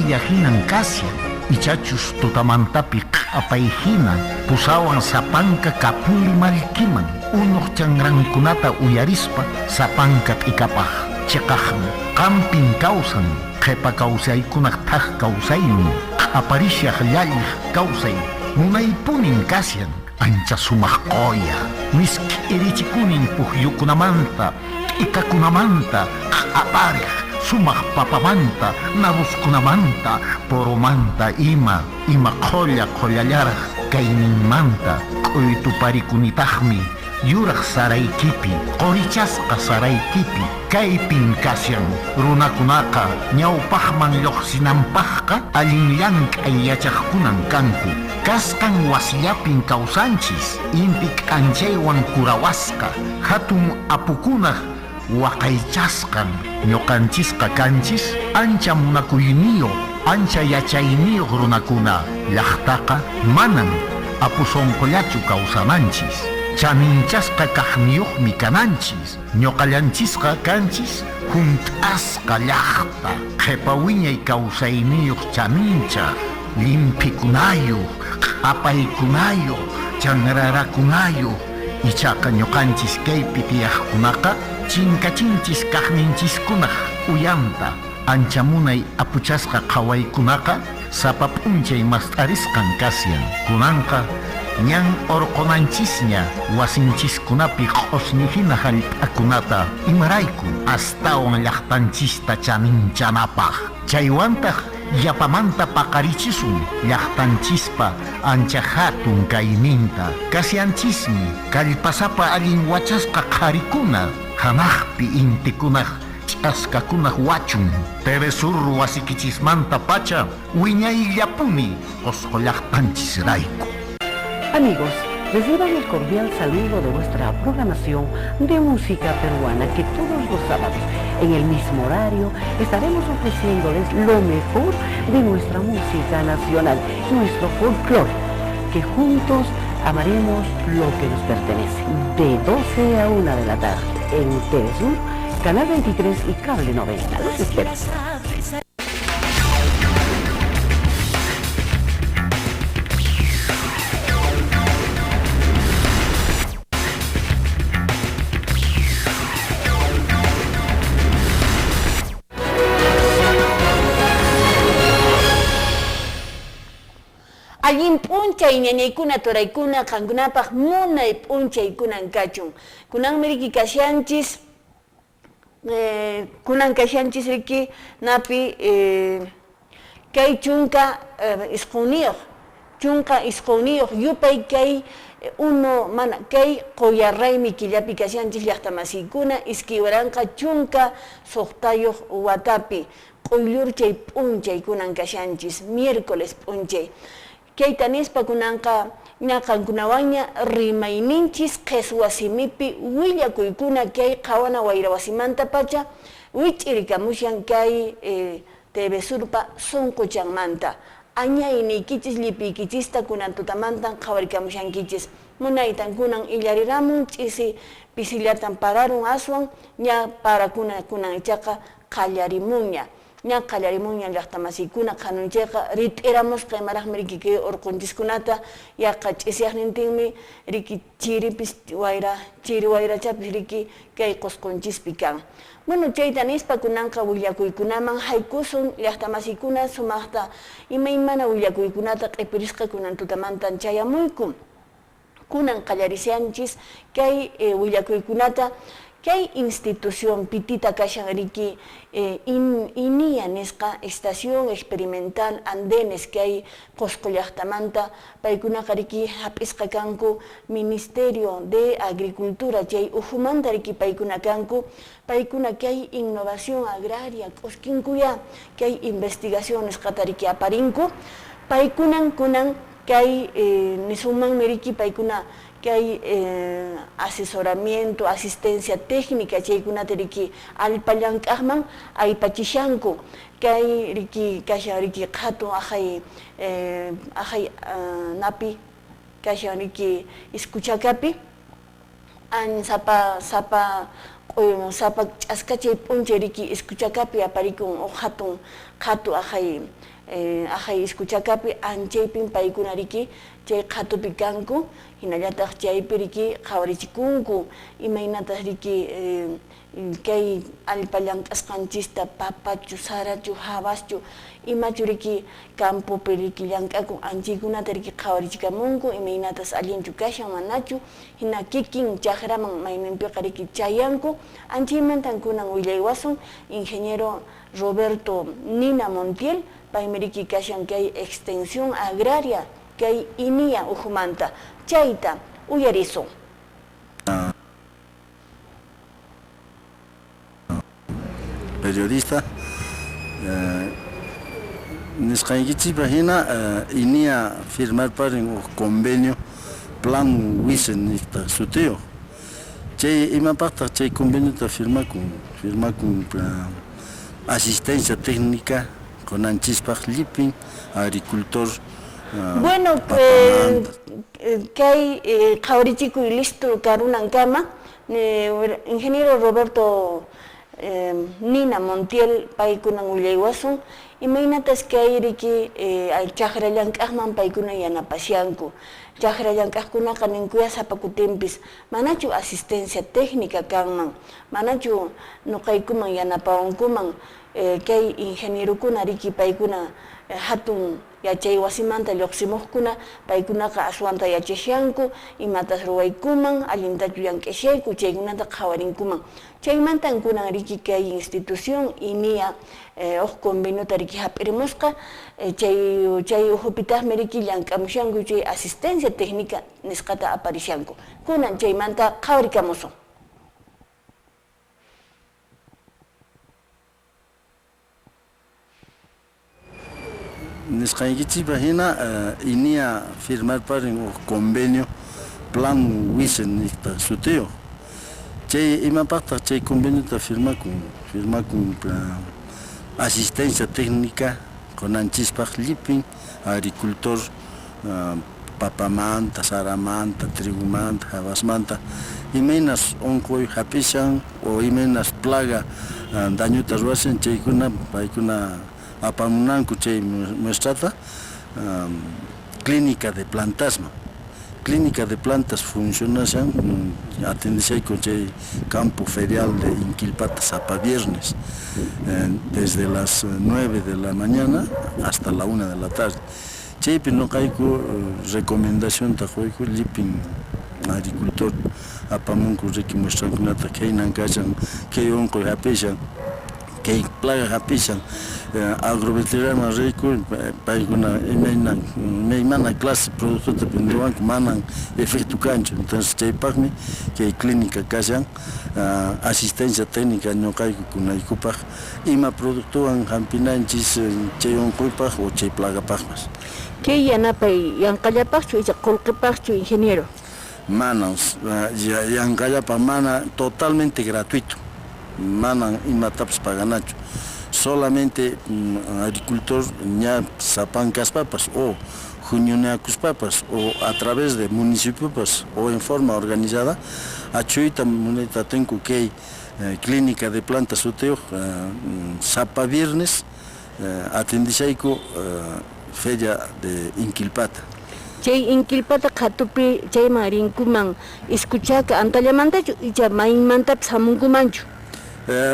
Killa hinan kashan, ichachus tutamantapi q'apay hina pusawan sapanka kapuli mallkiman, unuq chanrankunata uyarispa sapanka t'ikapaq. Cheqaqmi, qampin kawsan qhepa kawsaykunaq thak kawsaynin, q'aparishaq llalliq kawsay munaypunin kashan, ancha sumaq qoya, misk'irichikunin pukyukunamanta, t'ikakunamanta, q'apariq sumaq papamanta, naboskunamanta, poromanta ima, ima qholla qhollallaraq kayninmanta, k'uytuparikunitaqmi yuraq saraykipi, qorichasqa saraykipi, kaypin kashan runakunaqa ñawpaqman lloqsinanpaqqa allin llank'ay yachaqkunan kanku. Kasqan wasillapin kawsanchis, inti k'anchaywan kurawasqa, hatun apukunaq waqaychasqan. Ñuqanchisqa kanchis ancha munakuyniyuq, ancha yachayniyuq runakuna. Llaqtaqa manan apu sonqollachu kawsananchis, chaninchasqa kaqniyuqmi kananchis. Ñuqallanchisqa kanchis hunt'asqa llaqta, qhepa wiñay kawsayniyuq chaninchaq, llimpikunayuq, q'apaykunayuq, chanrarakunayuq. Ichaqa ñuqanchis kaypi tiyaqkunaqa chinkachinchis kaqninchiskunaq uyanta, ancha munay apuchasqa qhawaykunaqa sapa p'unchay mast'arisqan kashan. Kunanqa ñan orqonanchisña wasinchiskunapi q'osñi hina hallp'akunata, imarayku astawan llaqtanchista chaninchanapaq. Chaywantaq yapamanta paqarichisun llaqtanchispa ancha hatun kayninta. Kashanchismi kallpasapa allin wachasqa qharikuna, hanaqpi intikunaq ch'askakunaq wachun. TV Sur wasikichismanta pacha wiñayllapuni Qosqo llaqtanchisrayku. Amigos, reciban el cordial saludo de vuestra programación de música peruana que todos los sábados en el mismo horario estaremos ofreciéndoles lo mejor de nuestra música nacional, nuestro folclore, que juntos amaremos lo que nos pertenece. De 12 a 1 de la tarde en TV Sur, Canal 23 y Cable 90. Los espero. Allin p'unchay ñañaykuna turaykuna qankunapaq munay p'unchaykunan kachun. Kunanmi riki kashanchis, kunan kashanchis riki napi kay 19, 19 yupay kay uno mana kay qoya raymi killapi kashanchis llaqtamasiykuna 2016 watapi q'uyllurchay p'unchay kunan kashanchis, miércoles p'unchay. Kayta nispa kunanqa ña qankunawanña rimayninchis qheswa simipi willakuykuna kay qhawana wayra wasimanta pacha wich'irikamushan kay TV Surpa sunquchanmanta. Añayniykichis llipiykichista kunan tutamantan qhawarikamushankichis. Munaytan kunan illariramun ch'isi pisillatan pararun aswan ña parakuna kunan ichaqa qallarimunña. Ña qallarimunña llaqtamasiykuna qhanunchayqa rit'iramusqa imaraqmi riki kay urqunchiskunata yaqa ch'isyaqnintinmi riki chiripis wayra chiri wayrachapis riki kay Qusqunchispi kan. Bueno, chayta nispa kunanqa willakuykunaman haykusun llaqtamasiykuna sumaqta imaymana willakuykunata q'ipirisqa kunan tutamantan chayamuyku. Kunan qallarishanchis kay willakuykunata kay institución pitita kashan riki INIA nisqa Estación Experimental Andenes kay Qosqo llaqtamanta paykunaqa riki hap'isqa kanku Ministerio de Agricultura chay ukhumanta riki paykuna kanku paykuna kay innovación agraria k'uskinkuya kay investigación nisqata riki aparinku paykunan kunan kay nisunmanmi riki paykuna kay asesoramiento, asistencia técnica chaykunata riki allpa llank'aqman aypachishanku kay riki kashan riki qhatun aqhay aqhay napi kashan riki Iskuchakapi an sapa sapa sapa ch'askachay p'unchay riki Iskuchakapi aparikun huk hatun qhatu aqhay Ahay Izcuchacapi anchaypin paykuna riki chay qhatupi kanku, hinallataq chaypi riki qhawarichikunku imaynatas riki kay allpa llank'asqanchista papachu, sarachu, habaschu, imachu riki campopi riki llank'akun anchaykunata riki qhawarichikamunku imaynatas allinchu kashan manachu, hina kikin chakraman mayninpiqa riki chayanku anchaymantan kunan willaywasun ingeniero Roberto Nina Montiel, paymi riki kashan kay extensión agraria kay INIA ukhumanta chayta uyarisun. Periodista nisqaykichikpa hina INIA firmarparin huk convenio Plan WISE nisqa sutiyuq. Chay imapaqtaq chay conveniota firmakun? Firmakun asistencia técnica qunanchispaq llipin agricultor. Bueno, kay qhawarichikuy listo karunankama ingeniero Roberto Nina Montiel paykunan willaywasun imaynatas kay riki chakra llank'aqman paykuna yanapashanku. Chakra llank'aqkunaqa ninkuya sapa kutinpis manachu asistencia técnica kanman, manachu nuqaykuman yanapawankuman kay ingenierokuna riki paykuna hatun yachay wasimanta lluqsimuqkuna paykunaqa aswanta yachashanku imatas ruwaykuman allintachu llank'ashayku chaykunata qhawarinkuman. Chaymantan kunan riki kay institución INIA huk conveniota riki hap'irimusqa chay ukhupitaqmi riki llank'amushanku chay asistencia técnica nisqata aparishanku. Kunan chaymanta qhawarikamusun. Nisqaykichikpa hina INIA firmarparin huk convenio Plan WISE nisqa sutiyuq. Chay imapaqtaq chay conveniota firmakun? Firmakun asistencia técnica qunanchispaq llipin agricultor papamanta, saramanta, trigomanta, habasmanta imaynas unquy hap'ishan o imaynas plaga dañuta ruwashan chaykuna paykuna apamunanku chay muestrata clínica de plantasman. Clínica de plantas funcionashan atendishayku chay campo ferial de Inquilpata sapa viernes desde las 9 de la mañana hasta la 1 de la tarde. Chaypi nuqayku recomendacionta quyku llipin agricultor apamunku riki muestrankunata khaynan kashan kay unquy hap'ishan kay plaga hap'ishan agroveterinario riyku paykuna imaymana clase productota vendewanku manan efecto kanchu. Entonces chaypaqmi kay clínica kashan asistencia técnica ñuqayku kunaykupaq ima productowan hampinanchis chay unquypaq o chay plagapaqpas. Kay yanapay yanqallapaqchu icha qullqipaqchu ingeniero? Manan yanqallapaq, mana totalmente gratuito, manan imatapas paganachu. Solamente agricultor ña sapan kaspapas o huñunakuspapas o a través de municipiopas o en forma organizada achuyta munayta atinku kay clínica de plantas sutiyuq sapa viernes atendishayku feria de Inquilpata. Chay Inquilpata qhatupi chayman rinkuman Izcuchaca antallamantachu icha maymantapas hamunkumanchu?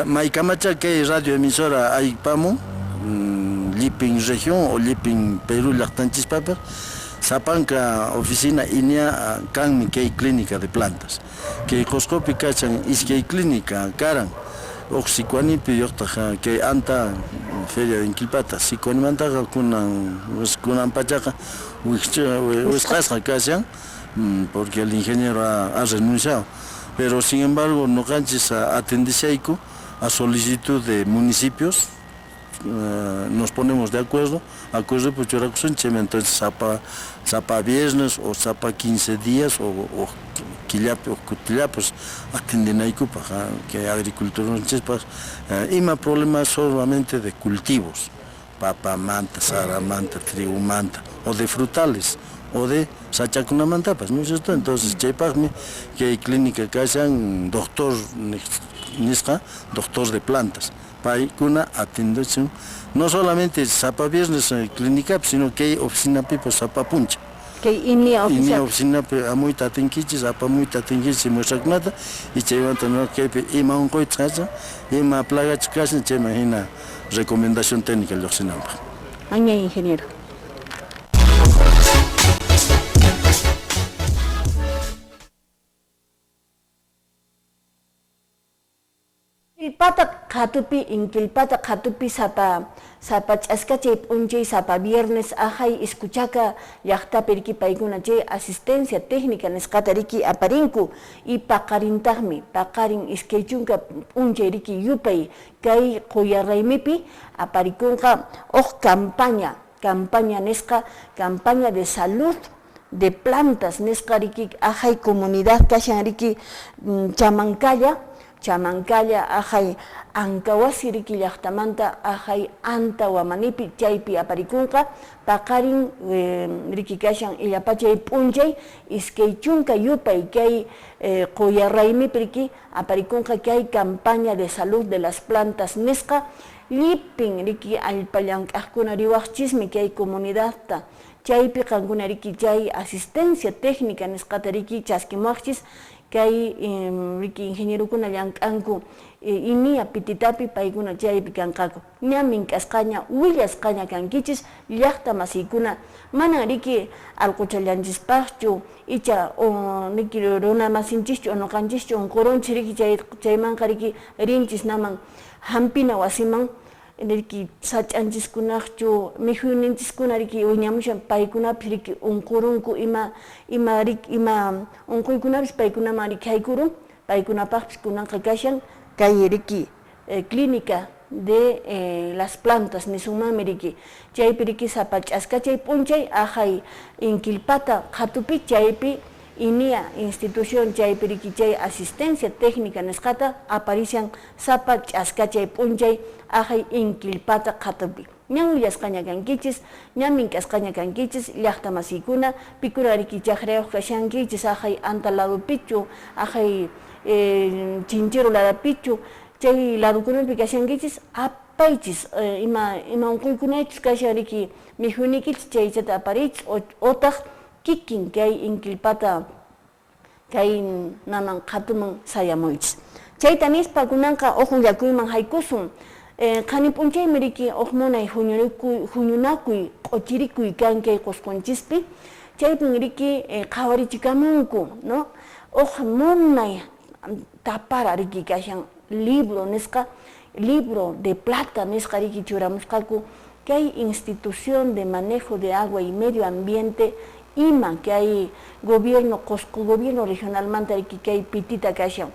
Maykamacha kay radio emisora aypamun llipin región o llipin Perú llaqtanchispapas sapanka oficina INIA kanmi kay clínica de plantas. Kay Qosqopi kachan iskay clínica karan huk Sicuanipi yuqtaq kay anta feria de Inquilpata. Sicuanimantaqa kunan pachaqa wisq'asqa kashan porque el ingeniero ha renunciado. Pero sin embargo nuqanchis atendishayku a solicitud de municipios nos ponemos de acuerdo, acuerdo churakusunchik, entonces sapa viernes o sapa 15 días o killapi o kutillapis atendinaykupaq kay agricultorunchispaq ima problema solamente de cultivos, papamanta, saramanta, trigomanta o de frutales o de sachakunamantapas, ¿no es cierto? Entonces chaypaqmi kay clínica kashan doctor nisqa, doctor de plantas. Paykuna atendechun no solamente sapa viernes clínicapi, sino kay oficinapipas sapa puncha. Kay INIA INIA oficinapi amuyta atinkichis, apamuyta atinkichis muestrakunata y chaymanta kaypi ima unquyta kashan, ima plagachu kashan, chayman hina recomendación técnica lluqsinanpaq. Añay, ingeniero. Inkilpata qhatupi, inkilpata qhatupi sapa sapa ch'askachay p'unchay sapa viernes ahay iskuchaka llaqtapi riki paykuna chay asistencia técnica nisqata riki aparinku y paqarintaqmi paqarin iskay chunka p'unchay riki yupay kay quya raymipi aparikunqa huk campaña, campaña nisqa campaña de salud de plantas nisqa riki ahay comunidad kashan riki Chamancalla, Chamancalla ahay Ankawasi riki llaqtamanta ahay Anta Wamanipi chaypi aparikunqa paqarin riki kashan illapachay p'unchay 20 yupay kay quya raymipi riki aparikunqa kay campaña de salud de las plantas nisqa llipin riki allpa llank'aqkuna riwaqchismi kay comunidadta chaypi qankuna riki chay asistencia técnica nisqata riki chaskimuwaqchis kay riki ingenierokuna llank'anku INIA pititapi paykuna chaypi kanqaku ña mink'asqaña willasqaña kankichis llaqta masiykuna manan riki allquchallanchispaqchu icha riki runa masinchischu unuqanchischu unqurunchis riki chaymanqa riki rinchis naman hampina wasiman riki sach'anchiskunaqchu mikhuyninchiskuna riki wiñamushan paykunapis riki unqurunku ima ima riki ima unquykunapis paykunaman riki haykurun paykunapaqpis kunanqa kashan kay riki clínica de las plantas nisunmanmi riki chaypi riki sapa ch'askachay p'unchay ahay inkilpata qhatupi chaypi INIA institución chaypi riki chay asistencia técnica nisqata aparishan sapa ch'askachay p'unchay ahay inkilpata qhatupi ñan willasqaña kankichis ñan mink'asqaña kankichis llaqta masiykuna pikuna riki chakrayuq kashankichis ahay anta ladopichu ahay chinchero ladapichu chay ladokunapi kashankichis apaychis ima ima unquykunachus kashan riki mikhuynikichis chaychata apariychis otaq kikin kay inkilpata kay naman qhatuman sayamuychis chayta nispa kunanqa huk willakuyman haykusun qhani p'unchaymi riki huk munay huñunakuy q'uchirikuy kan kay Qusqunchispi chaypin riki qhawarichikamunku no huk munay tapara riki kashan libro nisqa libro de plata nisqa riki churamusqaku kay institución de manejo de agua y medio ambiente ima kay gobierno Qusqu gobierno regionalmanta riki kay pitita kashan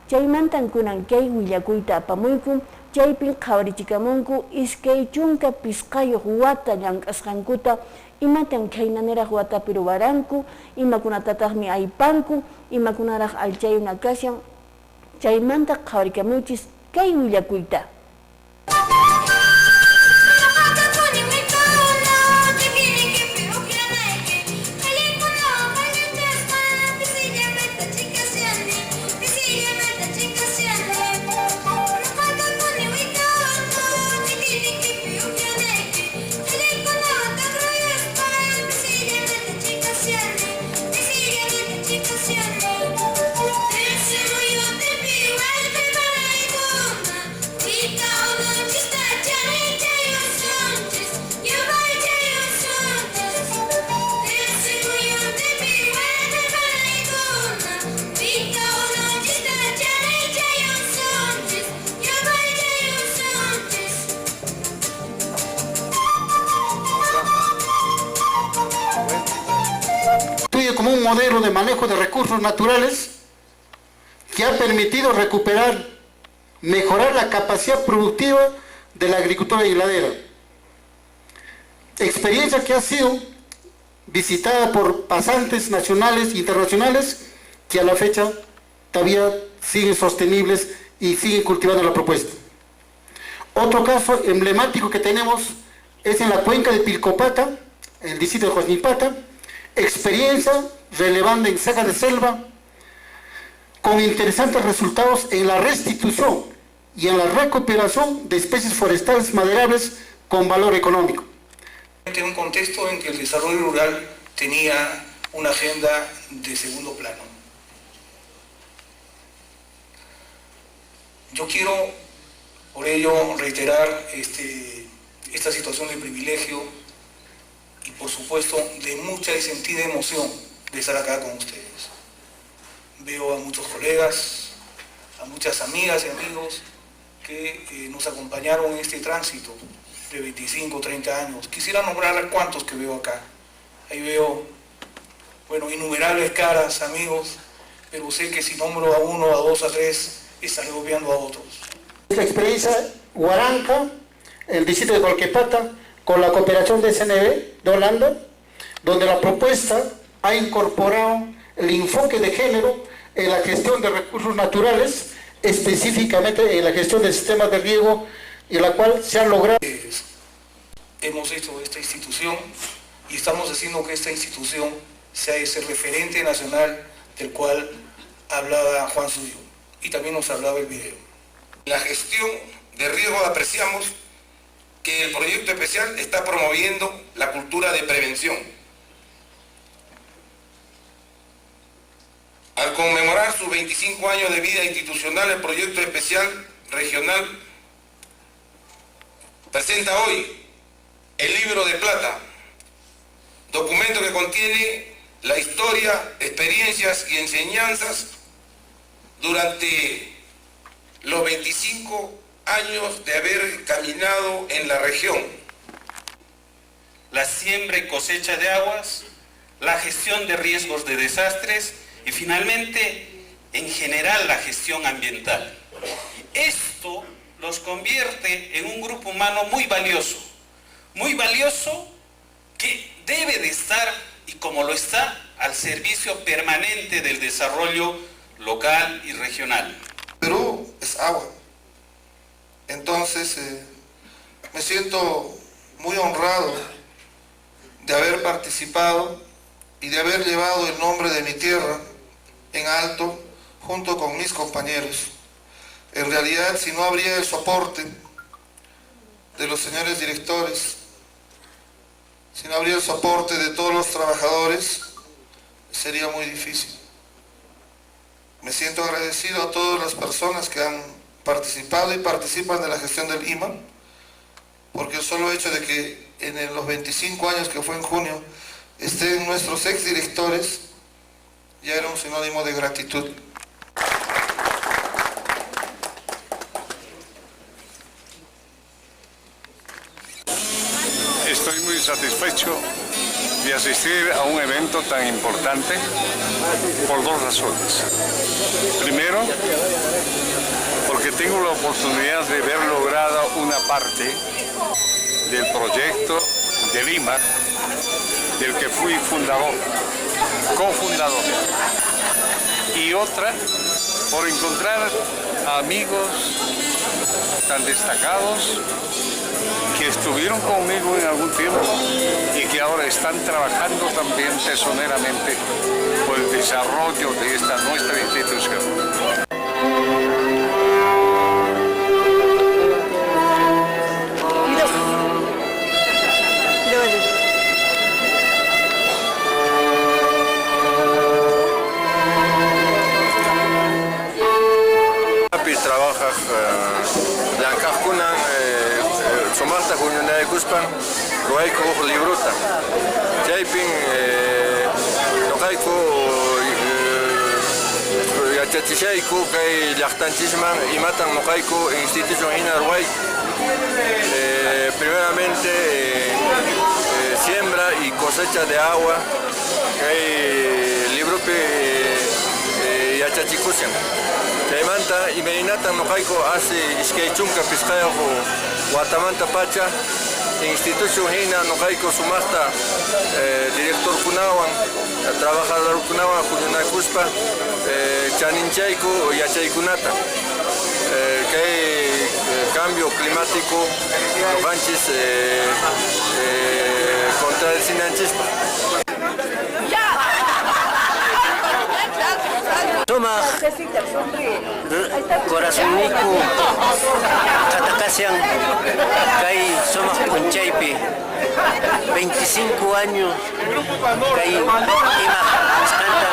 chaymantan kunan kay willakuyta apamuyku chaypin qhawarichikamunku 25 wata llank'asqankuta imatan khaynaniraq watapi ruwaranku imakunatataqmi aypanku imakunaraq allchayuna kashan chaymanta qhawarikamuychis kay willakuyta. Como un modelo de manejo de recursos naturales que ha permitido recuperar, mejorar la capacidad productiva de la agricultura hiladera. Experiencia que ha sido visitada por pasantes nacionales e internacionales que a la fecha todavía siguen sostenibles y siguen cultivando la propuesta. Otro caso emblemático que tenemos es en la cuenca de Pilcopata, en el distrito de Juasnipata, experiencia relevante en saga de selva, con interesantes resultados en la restitución y en la recuperación de especies forestales maderables con valor económico. En un contexto en que el desarrollo rural tenía una agenda de segundo plano. Yo quiero, por ello, reiterar esta situación de privilegio y, por supuesto, de mucha y sentida emoción de estar acá con ustedes. Veo a muchos colegas, a muchas amigas y amigos que nos acompañaron en este tránsito de 25, 30 años. Quisiera nombrar a cuantos que veo acá. Ahí veo, bueno, innumerables caras, amigos, pero sé que si nombro a uno, a dos, a tres, estaré obviando a otros. La experiencia Huaranca, el distrito de Colquepata, con la cooperación de SNB de Holanda, donde la propuesta ha incorporado el enfoque de género en la gestión de recursos naturales, específicamente en la gestión del sistema de riego, en la cual se ha logrado. Hemos hecho esta institución y estamos haciendo que esta institución sea ese referente nacional del cual hablaba Juan Suyo y también nos hablaba el video. En la gestión de riesgo apreciamos que el proyecto especial está promoviendo la cultura de prevención. Al conmemorar sus 25 años de vida institucional, el proyecto especial regional presenta hoy el libro de plata, documento que contiene la historia, experiencias y enseñanzas durante los 25 años de haber caminado en la región. La siembra y cosecha de aguas, la gestión de riesgos de desastres y finalmente, en general, la gestión ambiental. Esto los convierte en un grupo humano muy valioso que debe de estar, y como lo está, al servicio permanente del desarrollo local y regional. Perú es agua. Entonces, me siento muy honrado de haber participado y de haber llevado el nombre de mi tierra en alto junto con mis compañeros. En realidad, si no habría el soporte de los señores directores, si no habría el soporte de todos los trabajadores, sería muy difícil. Me siento agradecido a todas las personas que han participado y participan de la gestión del IMA, porque el solo hecho de que en los 25 años que fue en junio estén nuestros exdirectores, ya era un sinónimo de gratitud. Estoy muy satisfecho de asistir a un evento tan importante por dos razones. Primero, porque tengo la oportunidad de ver lograda una parte del proyecto de Lima, del que fui fundador, cofundador. Y otra, por encontrar a amigos tan destacados que estuvieron conmigo en algún tiempo y que ahora están trabajando también tesoneramente por el desarrollo de esta nuestra institución. Trabaja llank'aqkunan sumaqta huñunaykuspan ruwayku huk libruta. Chaypin ñuqayku yachachishayku kay llaqtanchisman imatan ñuqayku institución hina ruwayku. Primeramente siembra y cosecha de agua kay librupi yachachikushan. Chaymanta imaynatan ñuqayku hace 25 watamanta pacha institución hina ñuqayku sumaqta directorkunawan trabajadorkunawan huñunakuspa chaninchayku yachaykunata kay cambio climático ñuqanchis contradecinanchispa. Sumaq Corazonniku qhatakashan kay sumaq p'unchaypi 25 años kay ima nisqanta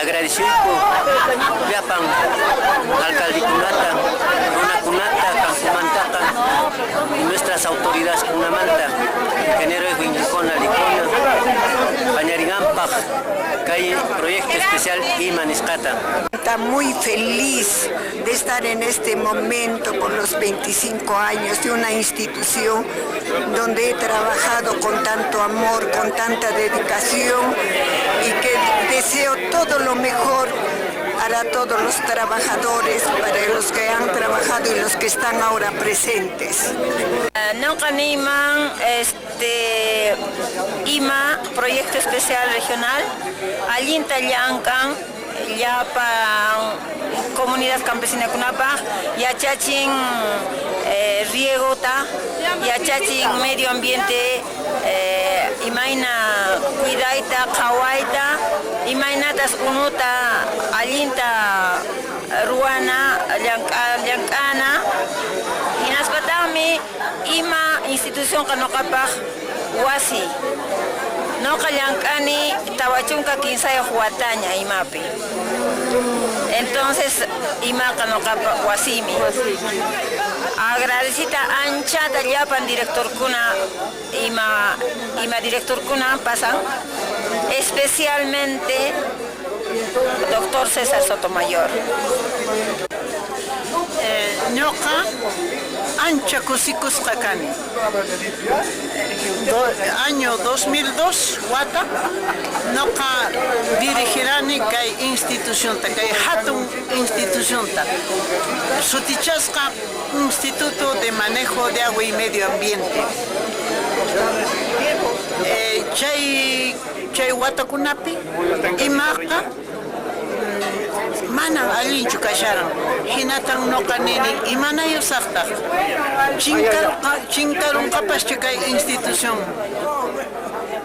agradeciyku llapan alcaldekunata, runakunata, campomantaqa y nuestras autoridades kunamanta, ingeniero Edwin Licona, Pañaringampaj, kay proyecto especial ima nisqata. Está muy feliz de estar en este momento por los 25 años de una institución donde he trabajado con tanto amor, con tanta dedicación y que deseo todo lo mejor para todos los trabajadores, para los que han trabajado y los que están ahora presentes. Noqa niyman ima proyecto especial regional allinta llank'an llapan comunidad campesinakunapaq yachachin riegota, yachachin medio ambiente imayna cuidayta, qhawayta, imaynatas unuta allinta ruwana llank'ana hinaspataqmi ima institucionqa nuqapaq wasi. Noqa llank'ani 43 wataña imapi. Entonces imaqa nuqapa wasimi. Agradecita anchata llapan directorkuna ima directorkuna pasan, especialmente doctor César Sotomayor. Ñuqa ancha kusikusqa kani. Año 2002 wata ñuqa dirigirani kay institucionta, kay hatun institucionta. Sutichasqa Instituto de Manejo de Agua y Medio Ambiente. Chay watakunapi imaqa manan allinchu kasharan. Hinatan nuqa nini imanayusaqtaq chinkarunqapaschu kay institución.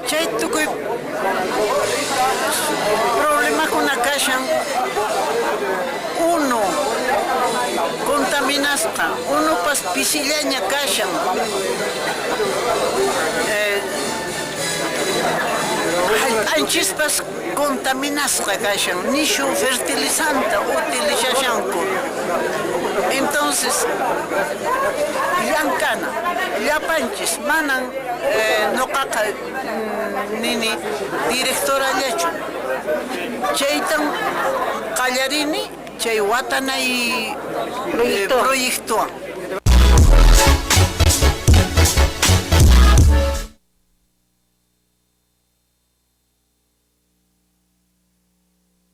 Chay tukuy problemakuna kashan. Uno contaminasqa, unupas pisillaña kashan. Hallp'anchispas contaminasqa kashan, nishu fertilizante utilizashanku. Entonces, llank'ana, llapanchis, manan nuqaqa nini directorallachu. Chaytan qallarini chay watanay proyectowan.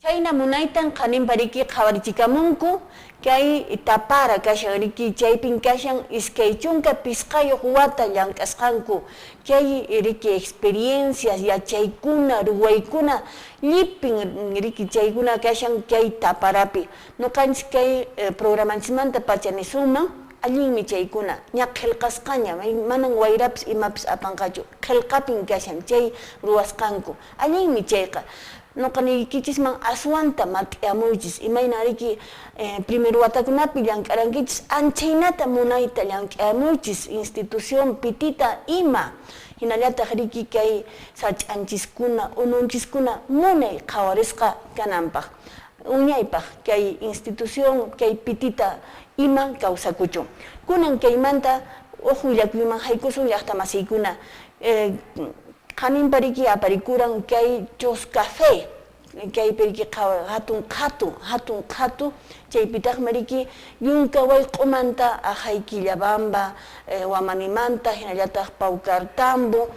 Chayna munaytan qaninpariki qhawarichikamunku kay tapara kashan riki chaypin kashan 25 wata llank'asqanku chay riki experiencias yachaykuna ruwaykuna llipin riki chaykuna kashan kay taparapi nuqanchis kay programanchismanta pacha nisunman allinmi chaykuna ña qillqasqaña manan wayrapis imapis apanqachu qillqapin kashan chay ruwasqanku allinmi chayqa. Nuqa niykichisman aswanta mat'iyamuychis imayna riki primer watakunapi llank'arankichis anchaynata munayta llank'ayamuychis institución pitita ima hinallataq riki kay sach'anchiskuna ununchiskuna munay qhawarisqa kananpaq uñaypaq kay institución kay pitita ima kawsakuchun. Kunan kaymanta uq willakuyman haykusun llaqta masiykuna qaninpariki aparikuran kay Choscafé kaypiriki hatun qhatu chaypitaqmi riki yunka wayq'umanta Ajay Quillabamba Wamanimanta hinallataq Paucartambo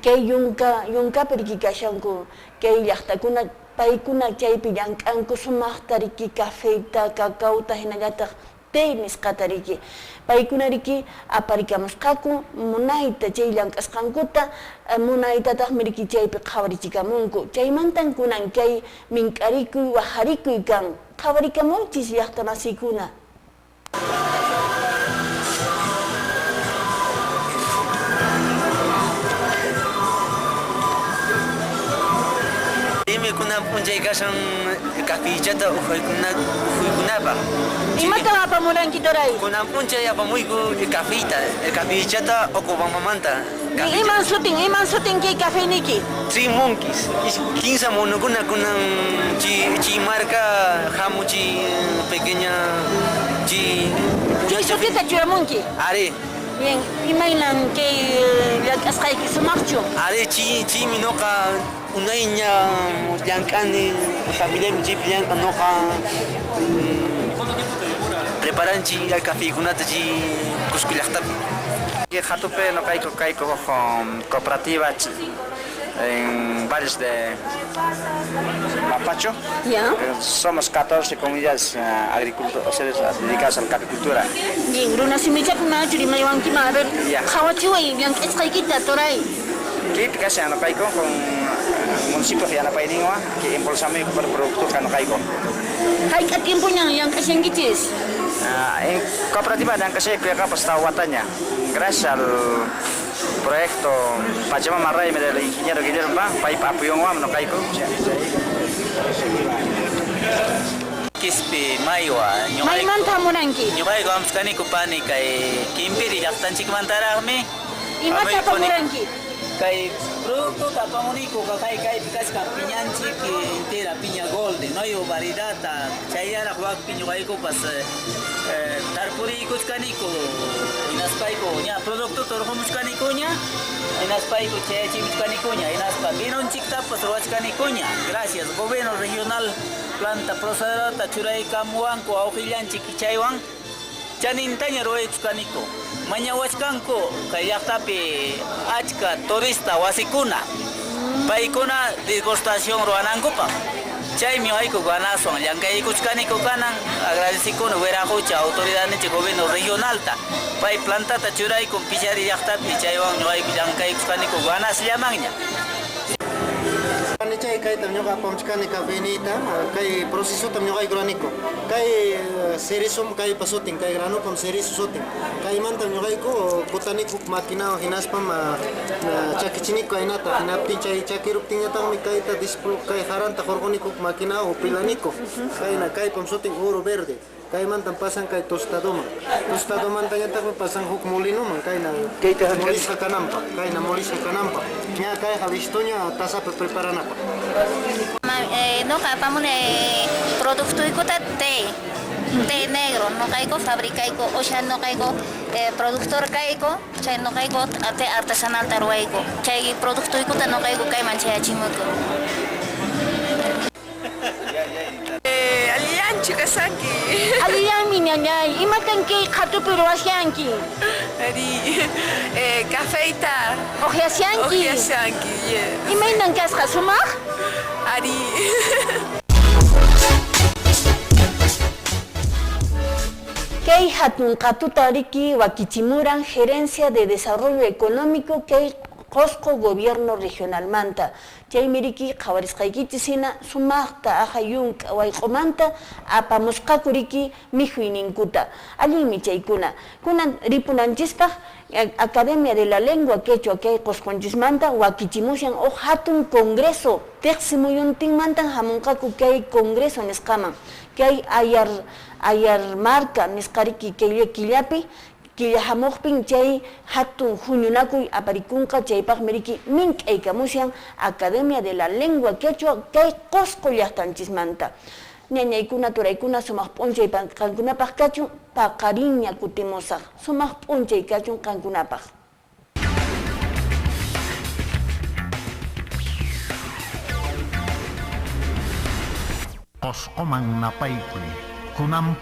kay yunkapi riki kashanku kay llaqtakuna paykuna chaypi llank'anku sumaqta riki cafeta, cacauta hinallataq té nisqata riki paykuna riki aparikamusqaku munayta chay llank'asqankuta munaytataqmi riki chaypi qhawarichikamunku chaymantan kunan kay mink'arikuy wajarikuy kan qhawarikamunchis llaqta masiykuna. Imi kunan p'unchay kashan Kafichata ujuykunapaq. Imatan apamuranki, Toray? Kunan p'unchay apamuyku el kafita, el kafichata Ocobambamanta. Iman sutin kay kafeniki? Three monkeys. Kinsa monokuna kunan chi chi marka hamu chi pequeña chi. Chay sutita churamunki? Ari. Bien, imaynan kay llank'asqayki sumaqchu? Ari chi chimi noqa unayña llank'ani familiaymi chaypi llank'an noqa preparanchi al cafékunata chi Cusco llaqtapi. Qhatupi noqayku kayku cooperativa en valles de Mapacho. Ya. Somos 14 comunidades agricultores dedicadas a la caficultura. Bien, runa simichapi manachu rimaywankiman, a ver, Ya. qhawachiway llank'asqaykita, Toray. Kaypi kashan noqayku con municipio de Yanapayninwan que impulsamos por producto noqayku. Hayk'a tiempoñan llank'ashankichis? En cooperativa llank'ashayku yaqapas tawa wataña. Gracias al proyecto Pachamama Raymi del ingeniero Guillermo paypa apoyonwan noqayku. Quispi maywa Maymanta hamuranki? Ñuqayku hamusqaniku pani kay Kimpiri llaqtanchikmantaraqmi. Imata apamuranki? Kay producto apamuniku kay kaypi kachkan piñanchik entera piña golden, no hay variedad chayraq wakpi ñuqaykupas tarpuriykuchkaniku hinaspayku ña producto turqumuchkanikuña hinaspayku chayachimuchkanikuña hinaspa vinonchiktapas ruwachkanikuña. Gracias gobierno regional planta procesadorata churaykamuwanku awqillanchik chaywan chanintaña ruwaykuchkaniku. Mañawachkanku kay llaqtapi achka turista wasikuna paykuna degustación ruwanankupaq. Chaymi ayku ganaswan llank'aykuchkaniku kanan agradecikuni wiraqucha autoridadninchik gobierno regionalta pay plantata churaykun Pichari llaqtapi chaywan ñuqayku llank'aykuchkaniku ganasllamanña. Chay kaytam ñuqa apamuchkani cafenita, kay procesotam ñuqayku raniku. Kay cerezom kaypa sutin, kay granopam cerezo sutin. Kaymantam ñuqayku kutaniku maquinawan hinaspam chakichiniku aynata, hinaptin chay chakiruptinñataqmi kayta kay jaranta hurquniku maquinawan upilaniku. Kayna kaypam sutin oro verde. Kaymantam pasan kay tostadoman. Tostadomantañataqmi pasan huk molinoman, kayna molisqa kananpaq, kayna molisqa kananpaq. Ña kayqa listoña tasapi preparanapaq. Noqa apamuni productoykuta té negro, noqayku fabricayku, osha noqayku productor kayku, chay noqayku té artesanalta ruwayku. Chay productoykuta noqayku kayman chayachimuyku. Alillanchu kasanki. Alillanmi ñañay, imatan kay qhatupi ruwashanki? Ari, cafeita. Uhyashanki. Uhyashanki, yes. Imaynan kasqa sumaq? Ari. Kay hatun qhatuta riki wakichimuran Gerencia de Desarrollo Económico kay Qosqo Gobierno Regionalmanta. Chaymi riki qhawarisqaykichis hina sumaqta ahayunka wayq'umanta apamusqaku riki mikhuyninkuta. Allinmi chaykuna. Kunan ripunanchispaq Academia de la Lengua Quechua kay Qosqonchismanta wakichimushan huk hatun congreso tiqsi muyuntinmantan hamunqaku kay congreso nisqaman. Kay ayar marka nisqa riki kay killapi killa hamuqpin chay hatun huñunakuy aparikunqa chaypaqmi riki mink'aykamushan Academia de la Lengua Quechua kay Qosqo llaqtanchismanta. Ñañaykuna turaykuna sumaq p'unchay qankunapaq kachun paqarinña kutimusaq sumaq p'unchay kachun qankunapaq. Qosqoman napaykuy kunan.